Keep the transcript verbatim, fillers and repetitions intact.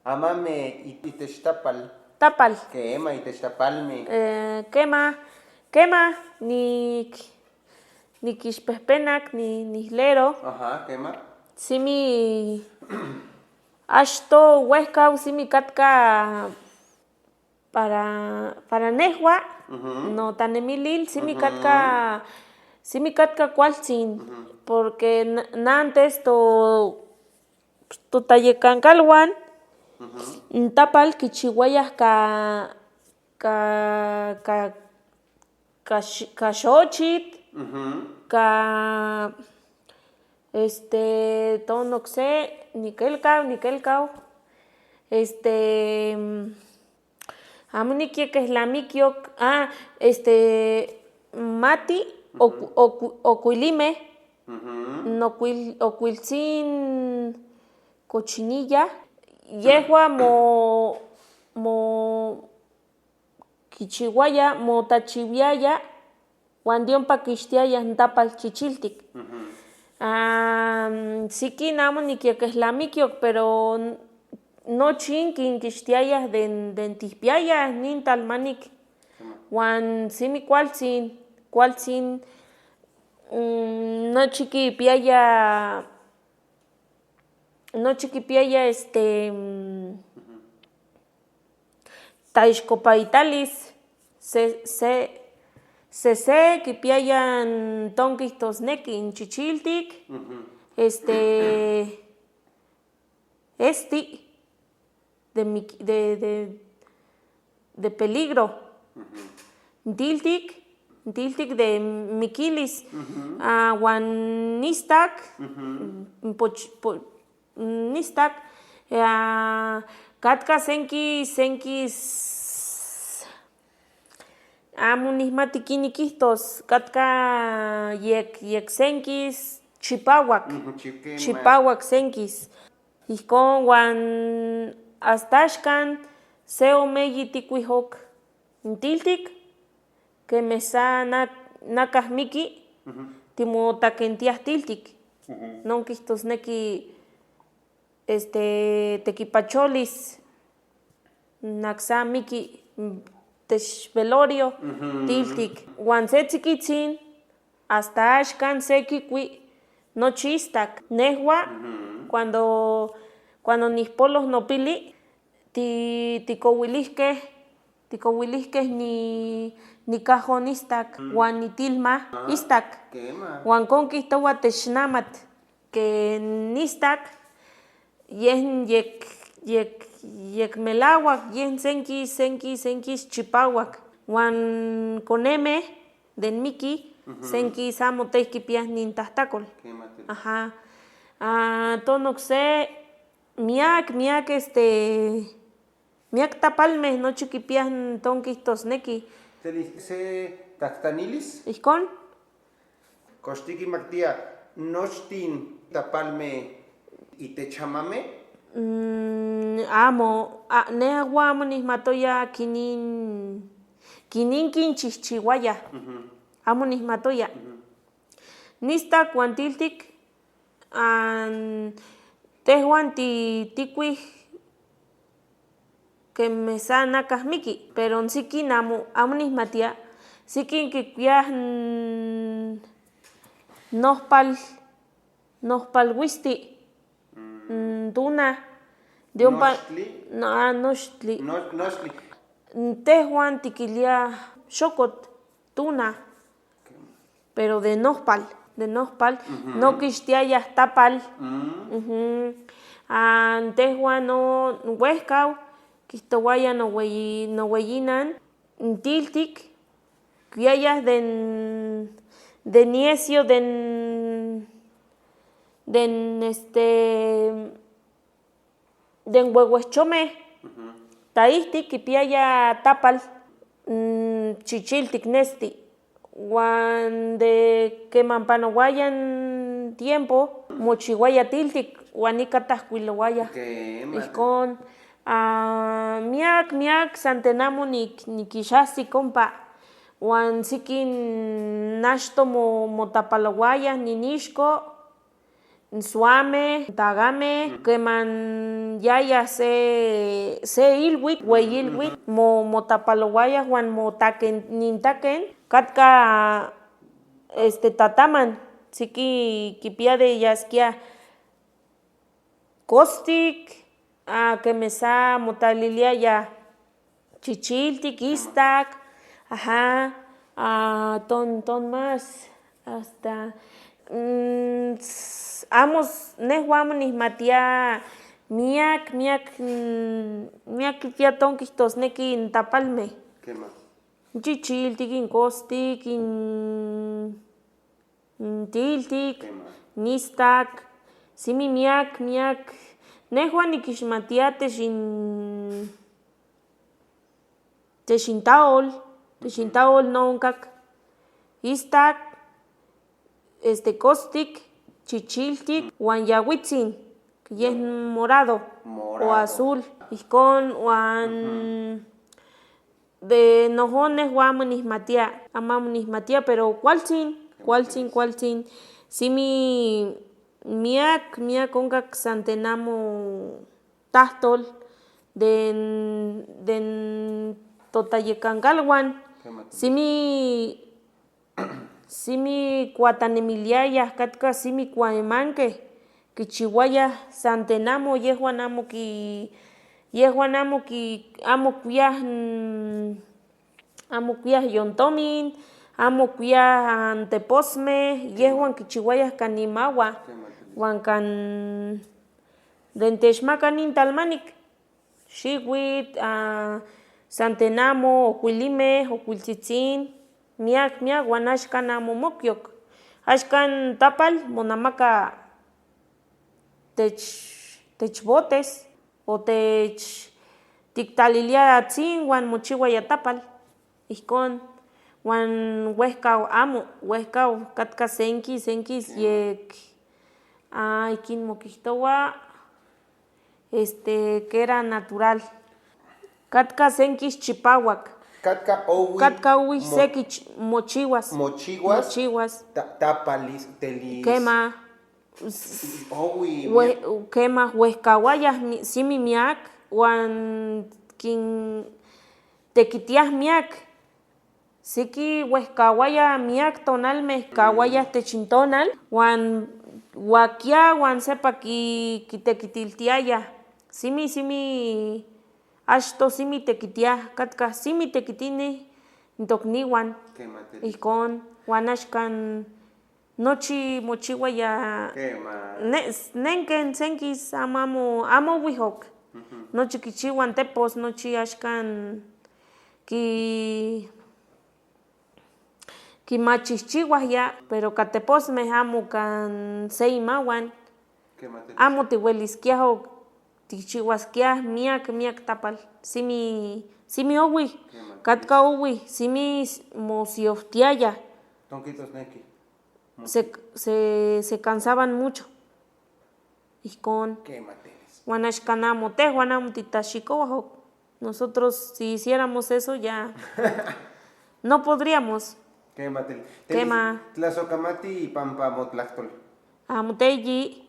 Amame i-, itech tapal. Tapal. Kema, itech tapalme. Eh, kema, kema, nik-, nikixpehpenak, ni-, nihlero. Aha, kema. Simi, ashto wehkaw simi katka para, para nehwa, no ta nemilil, simi katka, simi katka kwaltzin, porque n-, nantes to, to ta yekankalwan, ntapal kichiwaya ka, ka, ka, ka sh-, ka shochit, ka, este, to nokse, nikelkaw, nikelkaw, este, mm, Amu nikyekehlamikyok, ah, este, mati, oku-, oku-, okwilime, nokwil-, okwiltsin cochinilla, yehua mo, mo kichiwaya, mo ta chiwiaya, wan dion pakishtiaya ntapal chichiltik. Ah, sikin amu nikyekehlamikyok, pero n-, nochin kinkishtiaya den, den tihpiaya nintal manik. Wan simi kwaltzin, kwaltzin, mm, nochi kipiaya, nochi kipiaya, este, mm, ta ishkopaitalis, se, se, sese kipiaya nton kihtos neki nchichiltik, este, esti, de mi-, de, de, de peligro, ntiltik, ntiltik de mikilis, ah, wan nistak, mpoch-, po-, nistak, ah, katka senki, senki s-, amu nihmati kini kihtos, katka yek, yek senki s-, chipawak, chipawak senkis. Ihkon wan asta ashkan se omeyi tikwihok ntiltik, keme sa na-, nakahmiki, timo ta kentiya tiltik. Non kihtos neki, este, tekipacholis, naksa miki, mm, tesh velorio, tiltik. Wan se tsikitsin, asta ashkan se kikwi, nochi istak. Nehua, cuando, cuando nihpolo nopili, ti, tikowilihke, tikowilihke ni, nikaho nistak, wan nitilma istak. Wan kon kihtowa tesh namat. Ke nistak, yeh yek, yek, yek melawak, yeh senkis, senkis, senkis chipawak. Wan koneme, den miki, senkis amu tey kipiya ni ntahtakol. Aha. Ah, to nokse, miak, miak, este, miak tapalme, nochi kipiya nton kihtos neki. Teni se taktanilis? Ihkon. Koshtikimaktiya nochtin tapalme itech amame? Mm, amo, a, nehua amu nihmatoya kinin, kinin kinchihchiwaya. Amu nihmatoya. Nistak wan tiltik, an, tehwan ti, tikwih, keme sa nakahmiki, pero nsikin amu, amu nihmatiya, sikin kikwiya, mm, nohpal, nohpal wisti, mm, duna, dion pa-, nochtli. No-, ah, nochtli. No-, nochtli. Tehwan tikiliya shokot, duna. Pero de nohpal, de nohpal, no kishtiaya tapal. Antehwan no wehkaw, kihtowaya noweyi-, noweyinan, ntiltik, kwiaya den, den niecio, den, den, este, den wewechome. Tayijtik kipiaya tapal, mm, chichiltik nesti. Wan de kemanpanowaya tiempo, mochiwaya tiltik, wan ikatajwilowaya. Ijkon, ah, miak, miak, santenamu nik-, nikishasi kompa. Wan sikin nashto mo-, motapalowaya, ninishko. nsuame, ntagame, kema yaya se, se ilwit, we ilwit, mo, mo tapalowaya, wan mo taken, nin taken, katka, este, tataman, si ki, kipia de yaskia kostik, a, kemesa mo taliliya ya chichiltik, istak, aha, a, ton, ton mas, asta, mm, s-, amo s-, nejwa amo nihmatiya miyak, miyak, mm, miyak ya ton kixtosneki ntapalme. ¿Qué más? Chichiltik, nkostik, n-, ntiltik, nistak, simi miyak, miyak. Nejwa nikishmatiya te shin, te shin taol, te shin taol no nkak. Istak, este, kostik, chichiltik, wan yawitsin, yeh morado o azul. Ijkon wan de nojones wa amu nihmatiya, ama amu nihmatiya, pero kualtsin, kualtsin, kualtsin. Simi miyak, miyak onka ksantena amu tahtol den, den totayekangalwan. Simi simi kuatanemiliya ya, katka simi kuamanke, kichiwaya santena amu, yehwan amu ki, yehwan amu ki, amu kuyah, mm, amu kuyah yontomin, amu kuyah, ah, nteposme, yehwan kichiwaya kanimawa, wan kan denteshma kani ntalmanik. Shiwit, ah, santena amu, okwilime, okwiltsitsin, miyak, miyak, wan ashkan amu mokyok. Ashkan tapal mo namaka tech, tech botes, o tech tiktaliliya atsin wan mochiwaya tapal. Ijkon, wan wehkaw amu, wehkaw katka senkis, senkis yek, ah, ikin mo kixtowa. Este, que era natural. Katka senkis chipawak. Katka owi. Katka owi mo-, seki ch-, mochiwas. Mochiwas. Mochiwas. Ta-, tapalis, telis. Kema. Owi. We-, kema, wehkawaya mi-, simi miyak, wan kin tekitiyah miyak. Siki wehkawaya miyak tonal, mehkawaya techin tonal, wan wakia, wan sepa ki, kitekitiltiyaya. Simi, simi, ashto simi tekitiya, katka simi tekitini, ntokniwan. Ijkon, wan ashkan nochi mochiwaya. Ne-, nenken senkis amu, amu, amu wihok. Nochi kichiwan tepos, nochi ashkan ki, ki machis chiwah ya, pero ka tepos meha amu kan seimawan. Amu tiweliskia ho, tichiwaskia miyak, miyak tapal. Simi, simi owi, katka owi, simi s-, mo sioftiaya. Se, se, se cansaban mucho. Ijkon. Wan ashkan amu, tehwan amu titashikowahok. Nosotros, si hiciéramos eso, ya no podríamos. Kema. Tlasokamati pampa mo tlaktol. Amu teyi.